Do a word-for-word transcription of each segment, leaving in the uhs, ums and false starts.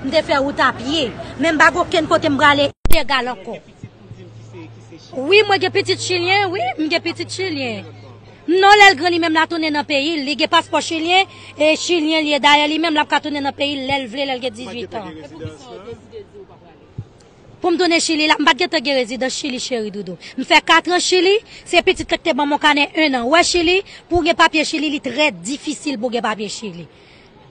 M te fè wout a pye, men m pa gen okenn kote m prale ilegal ankò. Wi, mwen gen pitit chilyen, wi, m gen pitit chilyen. Non, lè l gran li menm l a tounen nan peyi l, li gen paspò chilyen, e chilyen li ye. Dayè, li menm l ap ka tounen nan peyi l lè l vle, lè l gen dizuit an. Pou m tounen Chili la, m pa t gentan gen rezidans Chili, cheri doudou. M fè kat an Chili, se pitit la ki te ban m yon kanè en an. Wè Chili, pou w gen papye Chili, li trè difisil pou w gen papye Chili.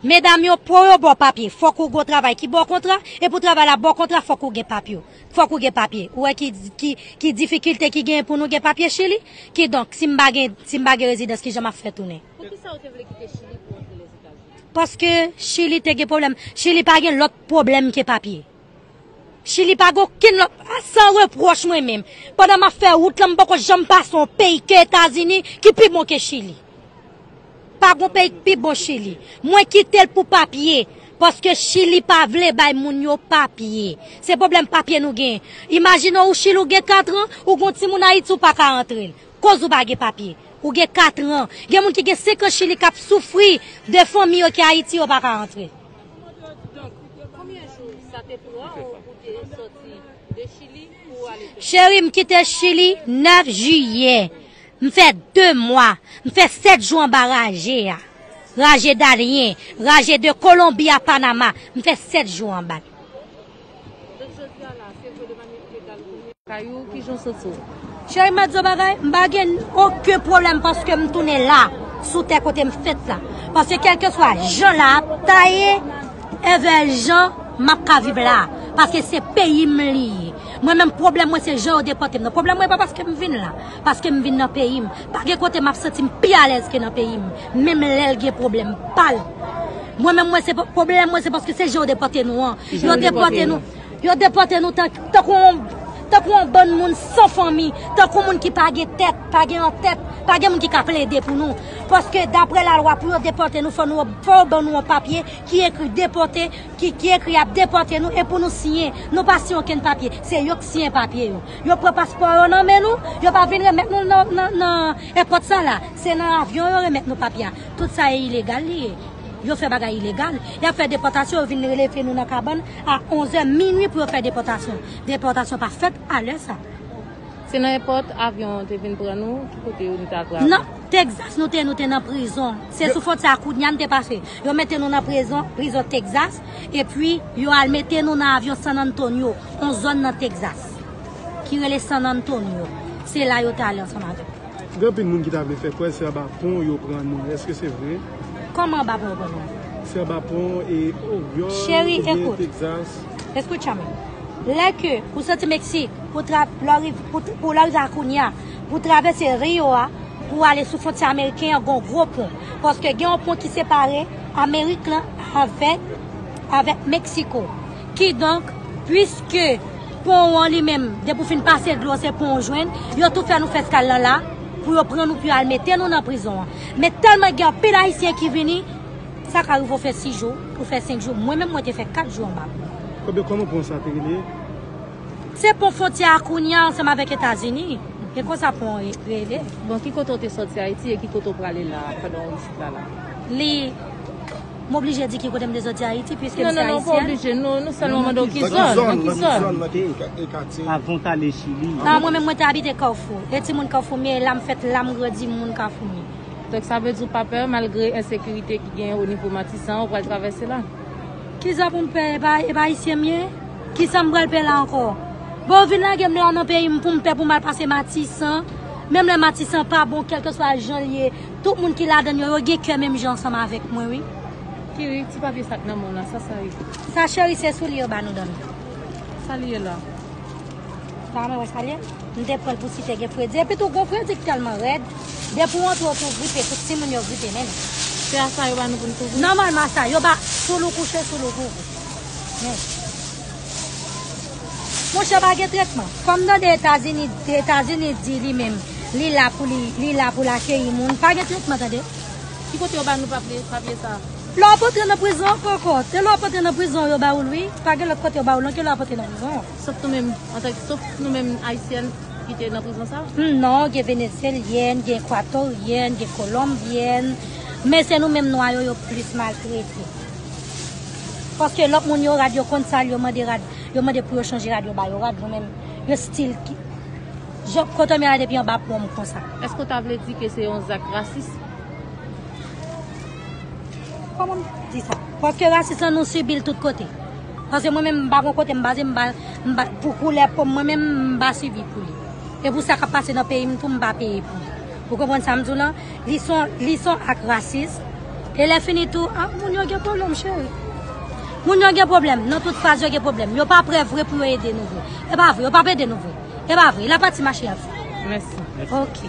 Medam yo, pou yo ba w papye, fòk ou gen yon travay ki ba w kontra, e pou travay la ba w kontra, fòk ou gen papye. Fòk ou gen papye. Ou wè ki, ki, ki difikilte ki genyen pou nou gen papye Chili? Kidonk, si m pa gen, si m pa gen rezidans, kijan m ap fè tounen? Poukisa ou te vle kite Chili pou w antre Lèzetazini? Paske Chili te gen pwoblèm. Chili pa gen lòt pwoblèm ke papye. Chili pa gen okenn lòt, a, san repwòch mwen menm. Pandan m ap fè wout lan, m poko janm pase yon peyi ke Etazini ki pi bon ke Chili. Pa gen peyi ki pi bon Chili. Mwen kite l pou papye, paske Chili pa vle bay moun yo papye. Se pwoblèm papye nou gen. Imajine w Chili ou gen kat an, ou gen yon timoun Ayiti ou pa ka antre l. Koz ou pa gen papye. Ou gen kat an. Gen moun ki gen senk an Chili k ap soufri de fanmi yo ki Ayiti yo pa ka antre. Donk, konbyen jou sa te pran w pou te sòti de Chili pou w ale Pèri? Cheri, m kite Chili nèf jiyè. M fè de mwa. M fè sèt jou anba raje a. Raje Darien, raje de Kolonbi a Panama. M fè sèt jou anba l. Donk, jodi a la, se vre de manyè ilegal kounye a. Kay ou, kijan w santi w? Cheri, m ap di w bagay, m pa gen okenn pwoblèm paske m tounen la, sou tè kote m fèt la. Paske kèlkeswa jan la ap taye, envè jan m ap ka viv la. Paske se peyi m li ye. Mwen menm, pwoblèm mwen se jan yo depòte m nan. Pwoblèm mwen pa paske m vin la, paske m vin nan peyi m. Pa gen kote m ap santi m pi alèz ke nan peyi m, menm lè l gen pwoblèm pa l. Mwen menm, mwen se po-, pwoblèm mwen se paske se jan yo depòte nou an. Yo depòte nou. Yo depòte nou tan-, tankou yon, tankou yon bann moun san fanmi, tankou moun ki pa gen tèt, pa gen antèt, pa gen moun ki ka plede pou nou. Paske daprè lalwa, pou yo depòte nou, fò nou, fò yo ban nou yon papye ki ekri depòte, ki, ki ekri y ap depòte nou, e pou nou siyen. Nou pa siyen okenn papye. Se yo k siyen papye yo. Yo pran paspò yo nan men nou, yo pa vin remèt nou nan, nan, nan èpòt sa la. Se nan avyon yo remèt nou papye a. Tout sa e ilegal li ye. Yo fè bagay ilegal. Y ap fè depòtasyon, yo vin rele fè nou nan kabann a onzè minwi pou yo fè depòtasyon. Depòtasyon pa fèt a lè sa. Se nan èpòt avyon an te vin pran nou, ki kote nou te al travay? Nan Texas nou te, nou te nan prizon. Se sou fwontyè a Cunha n te pase. Yo mete nou nan prizon, prizon Texas, epi yo al mete nou nan avyon San Antonio, yon zòn nan Texas, ki rele San Antonio. Se la yo te ale ansanm avèk nou. Gen anpil moun ki ta vle fè kwè se anba pon yo pran nou. Èske se vre? Kòman anba pon yo pran nou? Se anba pon e Oryòl. Cheri, oubyen ekout. Texas. Escúchame. Lè ke ou soti Meksik, pou tra-, lè w riv-, pou, pou lè w rive a Cunha, pou travèse Rio a, pou ale sou fwontyè ameriken an, gon gwo pon. Paske gen yon pon ki separe Amerik lan avèk, avèk Meksiko. Kidonk, piske pon an li menm, depi w fin pase dlo, se pon w jwenn, yo tou fè nou fè eskal lan la, pou yo pran nou, pou yo al mete nou nan prizon an. Men tèlman gen anpil Ayisyen ki vini, sa ka rive w fè sis jou, ou fè senk jou. Mwen menm, mwen te fè kat jou anba pon. Kòman, kòman pon sa te rele? Se pon fwontyè a Cunha ansanm avèk Etazini. E konsa pon an re-, rele. Bon, ki kote w te sòti Ayiti e ki kote w prale la pandan w isit la la? Li, m oblije di ki kote m te sòti Ayiti, piske m se ayisyèn. Non, non, non, ou pa oblije. Nou, nou sèlman mande w ki zòn, nan ki zòn. Nan ki zòn, nan ki katye? Avan w t ale Chili. A, mwen menm, mwen te abite Kafou. E timoun Kafou m ye, la m fèt, la m grandi, m moun Kafou m ye. Donk, sa vle di w pa pè, malgre ensekirite ki genyen o nivo Matisan, ou pral travèse la? Kisa pou m pè, e pa, e pa ayisyen m ye? Kisa m pral pè la ankò? Bon, yo vin lage m la nan peyi m pou m pè pou m al pase Matisan. Menm lè Matisan pa bon, kèlkeswa jan l ye, tout moun ki ladan l yo, yo gen kè menm jan ansanm avèk mwen, wi. Kiri, ti papye sa k nan men w la, sa sa ye? Sa, cheri, se soulye yo ba nou dòmi. Sa li ye la? Sa mwen wè sa l ye? M te pran l pou si te gen fredi. Epi tou, gon fredi k tèlman rèd. Depi w antre, w tou gripe, tout timoun yo gripe menm. Se a sa yo ba nou pou n kouvri? Nòmalman, sa yo ba, soul ou kouche, soul ou kouvri. Men. Monchè, pa gen tretman. Kòm tande Etazini, Etazini di li menm, li la pou li, li la pou l akeyi moun. Pa gen tretman, tande. Ki kote yo ba nou papye, papye sa? Lè w ap antre nan prizon ankò, ankò. Se lè w ap antre nan prizon yo ba ou l, wi. Pa gen lòt kote yo ba ou l, non, ke lè w ap antre nan prizon. Sof nou menm, antanke, sof nou menm Ayisyèn ki te nan prizon sa? Hmm, non, gen Venezyelyèn, gen Ekwatoryèn, gen Kolonbyèn. Men se nou menm nwa yo, yo plis maltrete. Paske lòt moun yo rad, yo konn sa l, yo mande rad, yo mande pou yo chanje rad, yo ba yo rad, nou menm, yo stil ki. Jan, kote m ye la depi anba pon m konsa. Èske w ta vle di ke se yon zak rasis? Kòman m di sa? Paske rasis lan nou sibi l tout kote. Paske mwen menm m pa gon kote m baze, m pa, m pa, pou koulè po m, mwen menm m pa sibi pou li. E pou sa k ap pase nan peyi m tou, m pa peye pou li. Ou konprann sa m di w lan? Li se yon, li se yon ak rasis. E lè fini tou, ah, moun yo gen pwoblèm, cheri. Moun yo gen pwoblèm. Nan tout faz yo gen pwoblèm. Yo pa prè vre pou yo ede nou vre. E pa vre, yo p ap ede nou vre. E pa vre. La pati mache ap fè. Mèsi. Ok.